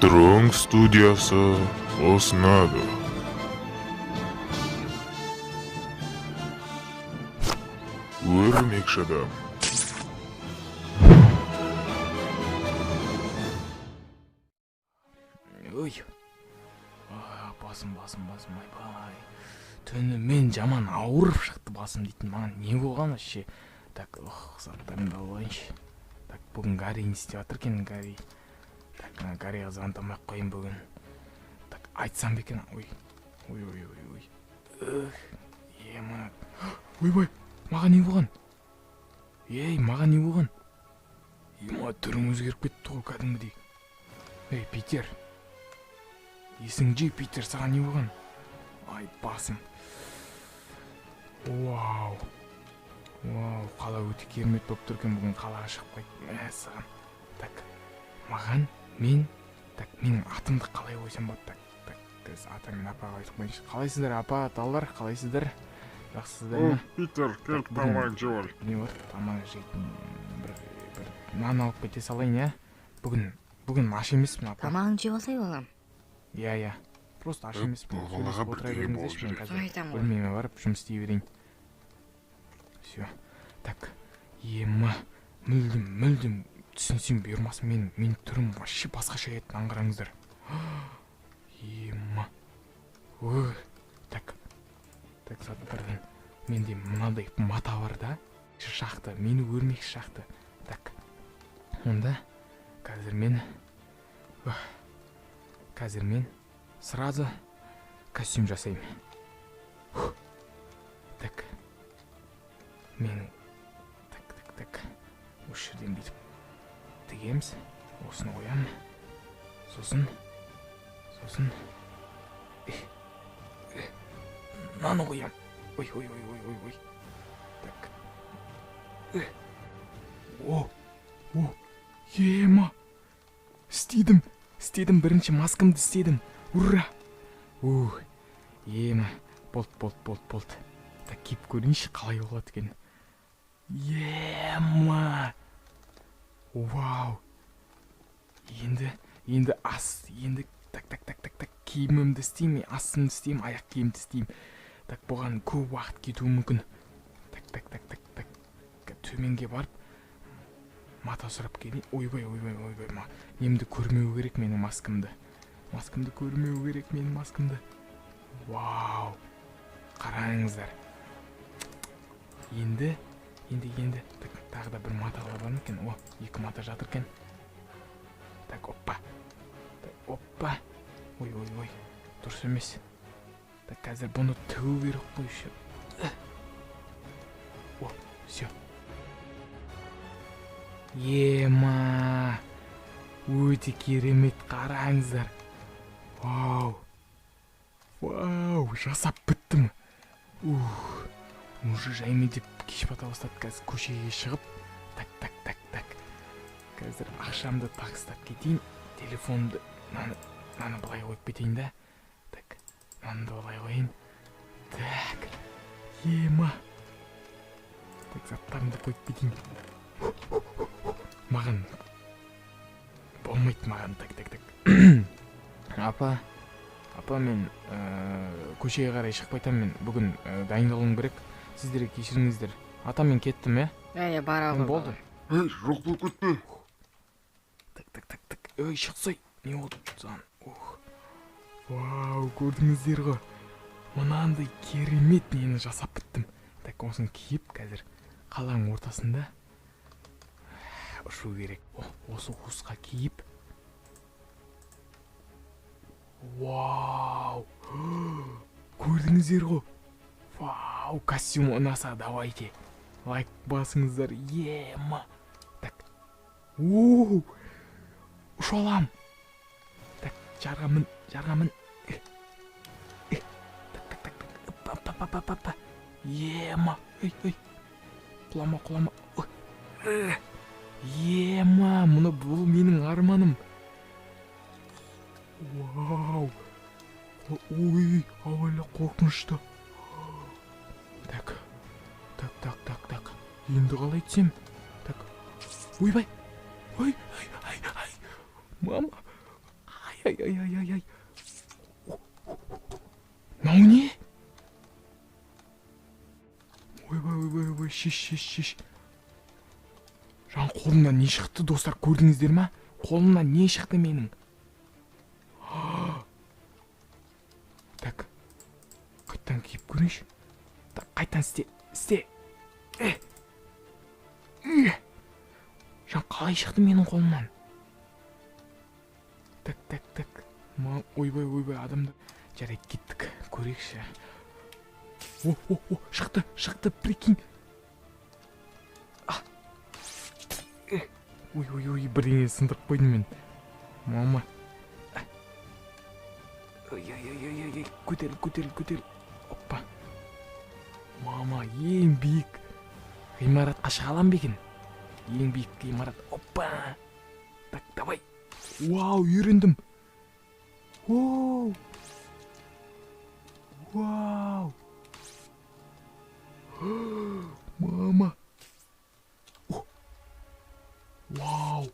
Стронг студиясы ұсынады. Өрмекші адам. Ой. А, басым, басым, басым, айбай. Түнімен жаман ауырып шықты басым дейтін. Маған не болған вообще? Так, ох, заттарымды алып алайыншы. Так, бүгін Гарри не істеп жатыр екен, Гарри? Так, ана Гарриға звондамай ақ қояйын бүгін. Так, айтсам ба екен? Ой, ой, ой, ой, ой. Эх, ема. Ойбай, маған не болған? Ей, маған не болған? Ема, түрім өзгеріп кетті ғой кәдімгідей. Ей, Питер. Есің жи, Питер, саған не болған? Ай, басым. Вау. Вау, қала өте керемет болып тұр екен бүгін, қалаға шығып қайттым. Мәссаған. Так, маған, мен, так, менің атымды қалай қойсам болады? Так, так, қазір атам мен апаға айтып қояйыншы. Қалайсыздар, апа, аталар, қалайсыздар? Жақсысыздар ма? Питер, кел, тамақ жеп ал. Не бар? Тамақ жейтін бір нан алып кете салайын, иә? Бүгін аш емеспін, апа. Тамағыңды жеп алсай, балам. Иә, иә. Просто аш емеспін. Бұл балаға Сөйлесіп отыра бірдеңе беріңіздерші, болып мен жүр. қазір Айтамын ғой. бөлмеме барып жұмыс істей берейін. Все. Так, ема, мүлдем, мүлдем түсінсем бұйырмасын, менің түрім вообще басқаша еді, мынаны қараңыздар. Ема. Ой, так. Так, заттардан менде мынандай мата бар да, шақты, мені өрмекші шақты. Так, онда қазір мен, ух, қазір мен сразу костюм жасаймын. Фух. Так, мен, так, так, так, осы жерден бүйтіп тігеміз, осыны қоямын, сосын, мынаны қоямын. Ой, ой, ой, ой, ой, ой. Так. О, о, ема. Істедім, істедім, бірінші маскамды істедім. Ура! Ух, ема, болды, болды, болды, болды. Так, киіп көрейінші, қалай болады екен. Ема! Вау! Енді, енді ас, енді, так, так, так, так, так, киімімді істеймін, астымды істеймін, аяқ киімді істеймін. Так, бұған көп уақыт кетуі мүмкін. Так, так, так, так, так. Төменге барып мата сұрап келейін. Ойбай, ойбай, ойбай, немді көрмеу керек менің маскамды. Маскамды көрмеу керек менің маскамды. Вау! Қараңыздар. Енді, енді, енді. Так, тағы да бір мата бар ма екен? О, екі мата жатыр екен. Так, оппа. Так, оппа. Ой, ой, ой. Дұрыс емес. Так, қазір бұны тігу керек қой еще. О, все. Ема! Өте керемет, қараңыздар. Вау! Вау, жасап біттім. Ух, уже жаймен деп кеш бата бастады. Қазір көшеге шығып, так, так, так, так. Қазір ақшамды такстап кетейін. Телефонымды, мынаны былай қойып кетейін да. Так, мынаны да былай қояйын. Так, ема. Так, заттарымды қойып кетейін. Маған болмайды, маған. Так, так, так. Апа, апа, мен көшеге қарай шығып қайтамын, мен бүгін дайындалуым керек. Сіздерге кешіріңіздер. Ата, мен кеттім, иә? Иә, бара ғой. Болды. Ей, жоқ болып кетті. Так, так, так, так. Ей, шықсай. Не болды саған? Ух. Вау, көрдіңіздер ғой. Мынандай керемет нені жасап біттім. Так, осыны киіп қазір қаланың ортасында ұшу керек. О, осы қуысқа киіп. Вау! Көрдіңіздер ғой. Вау, костюм ұнаса, давайте. Лайк басыңыздар. Ема. Так. Оу! Ұша алам. Так, жарға мін, жарға мін. Так, так, так, так. Опа, опа, опа, опа, опа. Ема. Ей, ей. Құлама, құлама. Ой. Ема, мұны бұл менің арманым. Вау. Ой, абайла, қорқынышты. Так. Так, так, так, так. Енді қалай түсем? Так. Ойбай. Ой, ай, ай, ай. Мама. Ай, Ай, ай, ай, ай, ай. Мынау не? Ойбай, ойбай, ойбай, шеш, шеш, шеш. Жан, қолымнан не шықты, достар, көрдіңіздер ма? Қолымнан не шықты менің? Так, қайтадан киіп көрейінші. Так, қайтадан істе, істе. Жан, қалай шықты менің қолымнан? Так, так, так. Ойбай, ойбай, адамдар. Жарайды, кеттік, көрейікші. О, о, о, шықты, шықты, прикинь. Ой, ой, ой, бірдеңе сындырып қойдым мен. Мама. Ой, ой, ой, ой, ой, көтеріл, көтеріл, көтеріл. Оппа. Мама, ең биік ғимаратқа шыға алам ба екен? Ең биік ғимарат. Оппа. Так, давай. Вау, үйрендім. Воу. Вау. Мама. Вау.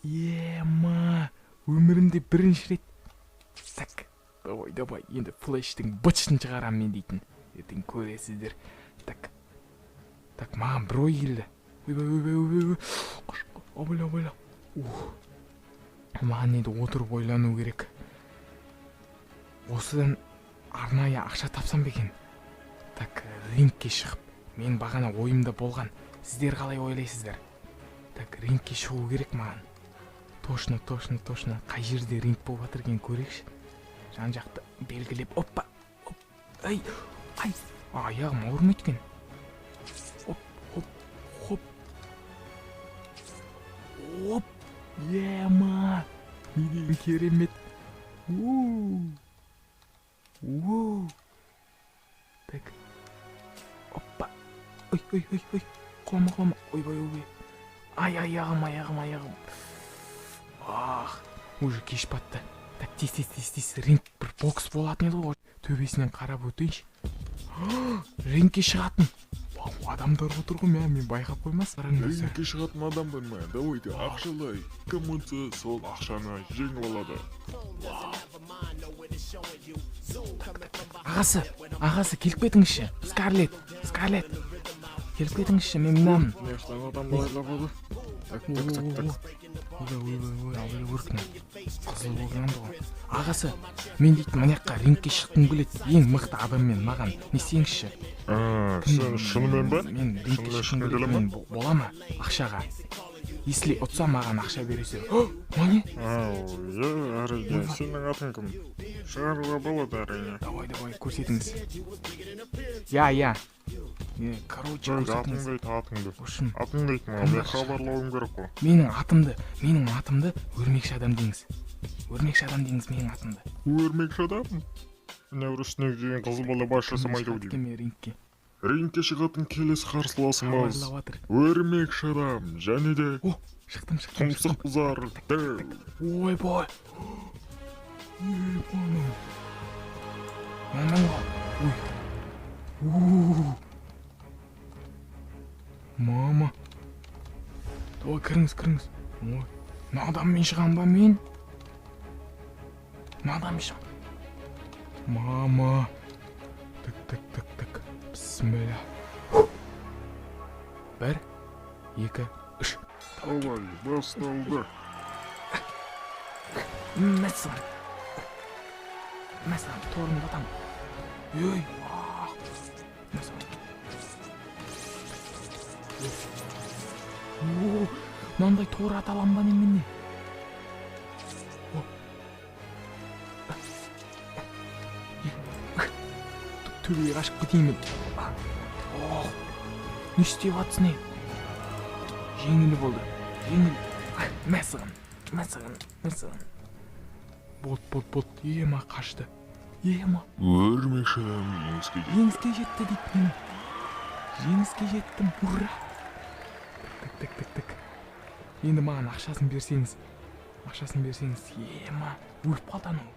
Ема. Өмірімде бірінші рет. Так, давай, давай. Енді флештің бытшын шығарам мен дейтін. Ертең көресіздер. Так. Так, маған бір ой келді. Ойбай, ойбай, ойбай, ойбай. Қош, абайла, абайла. Ух. Маған енді отырып ойлану керек. Осыдан арнайы ақша тапсам ба екен? Так, рингке шығып, мен бағана ойымда болған. Сіздер қалай ойлайсыздар? Так, рингке шығу керек маған. Точно, точно, точно. Қай жерде ринг болып жатыр екен көрейікші. Жан жақты белгілеп, оппа. Оп. Ай, ай. Аяғым ауырмайды екен. Оп, оп, хоп. Оп. Ема. Не деген керемет. У. У. Так. Оппа. Ой, ой, ой, ой. Құлама, құлама. Ойбай, ойбай. Ай, аяғым, аяғым, аяғым. Ах, уже кеш батты. Так, тез, тез, тез, тез. Ринг бір бокс болатын еді ғой. Төбесінен қарап өтейінші. Рингке шығатын. Вау, адамдар отыр ғой, мен байқап қоймас. Рингке шығатын адам бар ма? Давайте ақшалай. Кім ұтса, сол ақшаны жеңіп алады. Ағасы, ағасы, келіп кетіңізші. Скарлетт, Скарлетт. Келіп кетіңізші, мен мынамын. Мына жақтан адам байлап алды. Так, так, так, так. Ойбай, ойбай, ой, абайлап көркін. Қызыл болып жанды ғой. Ағасы, мен дейтін мына жаққа рингке шыққым келеді. Ең мықты адаммен маған не істеңізші? Сен шынымен ба? Мен рингке Шынымен шыққым шыққың келеді. келе ма? Мен бола ма ақшаға? Если ұтса маған ақша бересіз. Міне? Ау, иә, әрине. Сенің атың кім? Шығаруға болады, әрине. Давай, давай, көрсетіңіз. Я, я. Короче, Жоқ, көрсетіңіз. атыңды айт, атыңды. В общем, Атыңды айт маған, мен хабарлауым керек қой. Менің атымды өрмекші адам деңіз. Өрмекші адам деңіз менің атымды. Өрмекші адам? Мына бір үстіне киген қызыл бала бас жасамайды ау Шығады деймін. екен мен рингке. Рингке шығатын келесі қарсыласымыз Хабарлап жатыр. өрмекші адам және де О, шықтым, шықтым, тұмсық шықтым. бұзар дәу. Ойбай. Ой, мынау. Ой. У. Мама. Давай, кіріңіз, кіріңіз. Ой, мына адаммен шығамын ба мен? Мына адаммен шығамын. Мама. Так, так, так, так. Бісміллә. 1, 2, 3. Давай, басталды. Мәссаған. Мәссаған, торымды атам. Ей, ах. Мәссаған. О, мынандай тор ата алам ба немене? О. Төбеге қашып кетейін мен. Ох, не істеп жатсың, ей? Жеңіл болды, жеңіл. Мәссаған, мәссаған, мәссаған. Болды, болды, болды. Ема қашты. Ема. Өрмекші адам жеңіске жетті. Жеңіске жетті дейді мені. Жеңіске жеттім, ура. Так, так, так, так. Енді маған ақшасын берсеңіз. Ақшасын берсеңіз. Ема, өліп қалды анау.